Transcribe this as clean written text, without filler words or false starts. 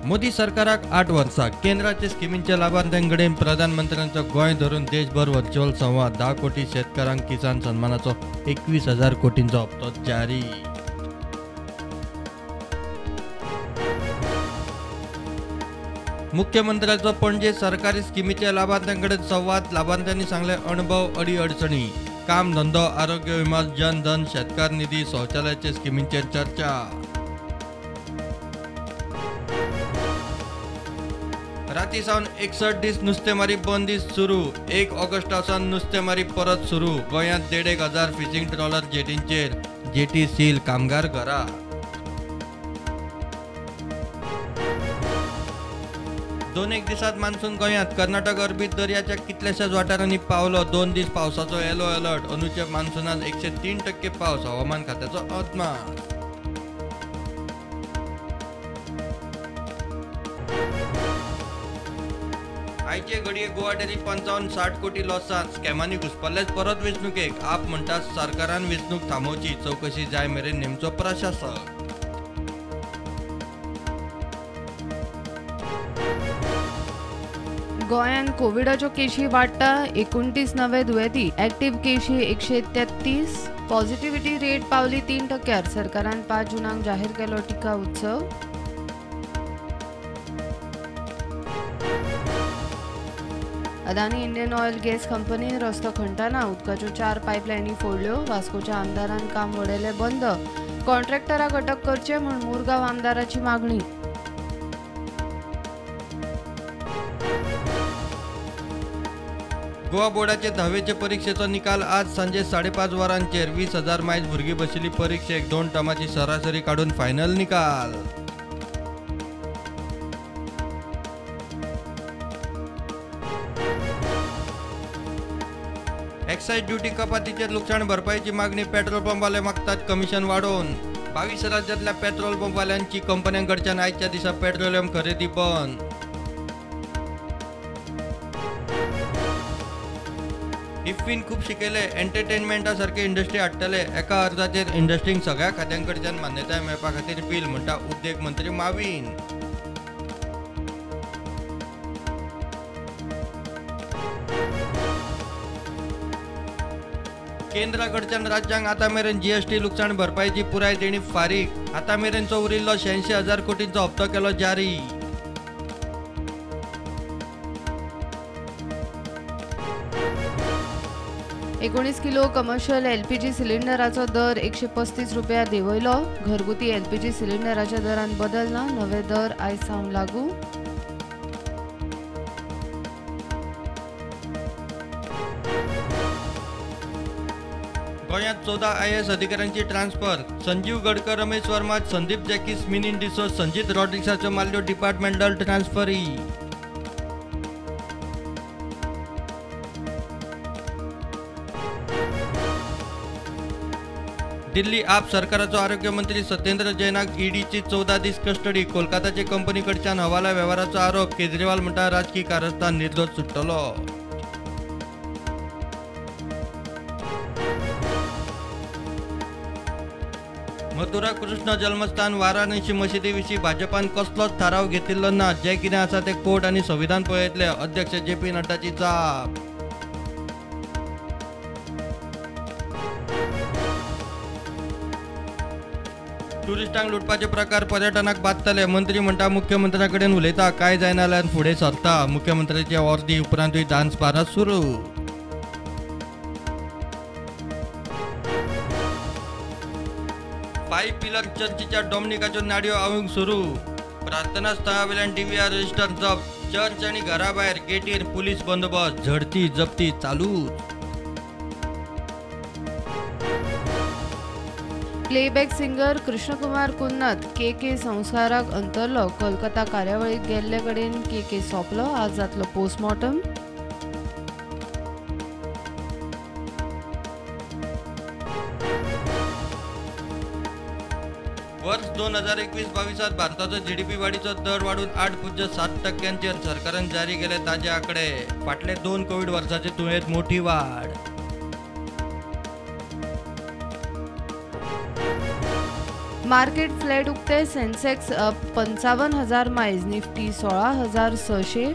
मोदी सरकाराक 8 वर्सां केंद्राचे स्किमींच्या लाभार्थ्यांकडेन प्रधानमंत्र्यांचो गोंय धरून देशभर व्हर्च्युअल संवाद. 10 कोटी शेतकारांक किसान सन्मानाचो 21,000 कोटींचो हप्तो जारी. मुख्यमंत्र्यांचो पणजे सरकारी स्किमीच्या लाभार्थ्यांकडेन संवाद. लाभार्थ्यांनी सांगले अणभव, अडीअडचणी, काम धंदो, आरोग्य विमा, जनधन, शेतकार निधी, शौचालयाचे स्किमींचेर चर्चा. राती सावन 61 दीस नुस्तेमारी बंदी सुरू. 1 ऑगस्टा सावन नुस्तेमारी परत सुरू. गोंयांत 1,500 फिशिंग ट्रॉलर जेटींचेर, जेटी सील, कामगार घरा. 2-1 दिसांत मान्सून गोंयांत. कर्नाटक अरबी दर्याच्या कितल्याशाच वाठारांनी पावलो. 2 दीस पावसाचो येलो अलर्ट. अंदूच्या मान्सूनात 103% पावस, हवामान खात्याचो अदमास. आयचे घडये गोवा डेरी 55-60 कोटी लॉसांत. स्कॅमांनी घुसपल्लेच परत वेंचणुकेक. आप म्हणटा सरकारान वेंचणूक थांबोवची, चवकशी जाय मेरेन नेमचो प्रशासक. गोंयांत कोविडाच्यो केशी वाडटा. 29 नवे दुयेंती, एक्टिव्ह केशी 133, पॉझिटिव्हिटी रेट पावली 3%. सरकारान 5 जूनाक जाहीर केलो टिका उत्सव. अदानी इंडियन ऑयल गॅस कंपनीन रस्तो खणटाना उदकाच्यो 4 पायपलायनी फोडल्यो. वास्कोच्या आमदारान काम वडयलें बंद. कॉन्ट्रॅक्टराक अटक करचे म्हूण मुरगांव आमदाराची मागणी. गोवा बोर्डाचे 10वेचे परिक्षेचो निकाल आज सांजे 5:30 वरांचेर. 20,000 मायज भुरगीं बशिल्ली परिक्षेक. 2 टर्माची सरासरी काडून फायनल निकाल. एक्सायज ड्युटी कपातीचेर लुकसाण भरपाईची मागणी. पेट्रोल पंपवाले मागतात कमिशन वाडोवन. 22 राज्यांतल्या पेट्रोल पंपवाल्यांची कंपन्यांकडच्यान आयच्या दिसा पेट्रोलियम खरेदी बंद. इफ्फीन खूब शिकयले, एंटरटेनमेंटा सारके इंडस्ट्री हाडटले. एका अर्जाचेर इंडस्ट्रींक सगळ्या खात्यांकडच्यान मान्यताय मेळपा खातीर बील, म्हणटा उद्देग मंत्री मावीन. केंद्राकडच्यान राज्यांक आतां मेरेन जीएसटी लुकसाण भरपाईची पुराय देणी फारीक. आतां मेरेनचो उरिल्लो 86,000 कोटींचो हप्तो केलो जारी. एकोणीस किलो कमर्शियल एलपीजी सिलिंडराचो दर 135 रुपया देंवयलो. घरगुती एलपीजी सिलिंडराच्या दरांत बदल ना. नवे दर आयज सावन लागू. गोंयांत 14 IAS अधिकाऱ्यांची ट्रान्सफर. संजीव गडकर, रमेश वर्मा, संदीप जॅकीस, मिनीन डिसोज, संजीत रॉड्रिक्साच्यो मारल्यो डिपार्टमेंटल ट्रान्सफरी. दिल्ली आप सरकाराचो आरोग्य मंत्री सत्येंद्र जैनाक ईडीची 14 दीस कस्टडी. कोलकाताचे कंपनीकडच्यान हवाला वेव्हाराचो आरोप. केजरीवाल म्हणटा राजकी कारस्थान, निर्दोष सुट्टलो. मथुरा कृष्ण जन्मस्थान वाराणसी मशिदी विशीं भाजपान कसलोच थाराव घेतिल्लो ना. जें कितें आसा तें कोर्ट आनी संविधान पळयतले, अध्यक्ष जे पी नड्डाची जाप. टुरिस्टांक लुटपाचे प्रकार पर्यटनाक बादतले. मंत्री म्हणटा मुख्यमंत्र्या कडेन उलयता, काय जायना जाल्यार फुडें सरता. मुख्यमंत्र्याचे ऑर्दी उपरांतूय डान्स बारां सुरू. फायव्ह पिलर चर्चीच्या डॉमिनिकाच्यो नाडयो आवूंक सुरू. प्रार्थना स्थळावेल्यान डीव्हीआर रजिस्टर जप्त. चर्च आनी घरा भायर गेटीर पुलीस बंदोबस्त. झडती जप्ती चालूच. Playback singer Krishnakumar Kunnath K K संवसाराक अंतरलो. कोलकाता कार्यावळीक गेल्ले कडेन के के सोंपलो. आज जातलो पोस्टमॉर्टम. वर्ष 2021-22 भारताचो जीडीपी वाडीचो दर वाडून 8.7% सरकारान जारी केले ताजे आंकडे. फाटले 2 कोविड वर्साचे तुळेंत मोठी वाड. मार्केट फ्लॅट उक्ते. सेन्सेक्स 55,000 मायज, निफ्टी 16,600.